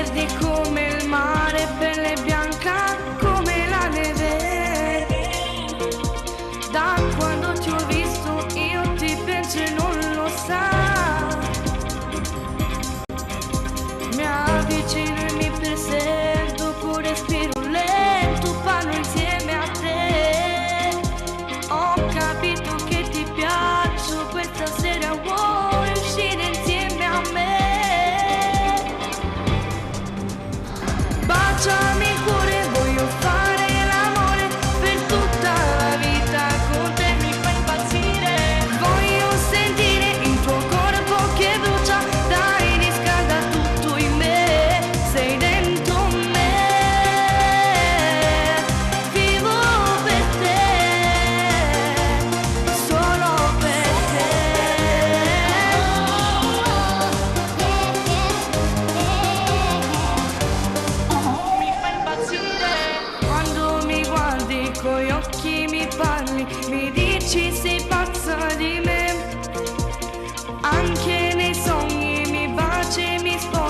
verdi come il mare, pelle bianca come la neve. Da quando ti ho visto io ti penso e non lo sai. Mi avvicino e mi presento con respiro lento, parlo insieme a te. Ho capito che ti piaccio, questa sera vuoi uscire insieme a me. Baciami il cuore, voglio fare l'amore per tutta la vita con te mi fai impazzire. Voglio sentire il tuo corpo che brucia, dai riscalda tutto in me, sei dentro me. Vivo per te, solo per te. Mi fai impazzire quando mi guardi con gli occhi mi parli, mi dici sei pazza di me. Anche nei sogni mi baci e mi spogli.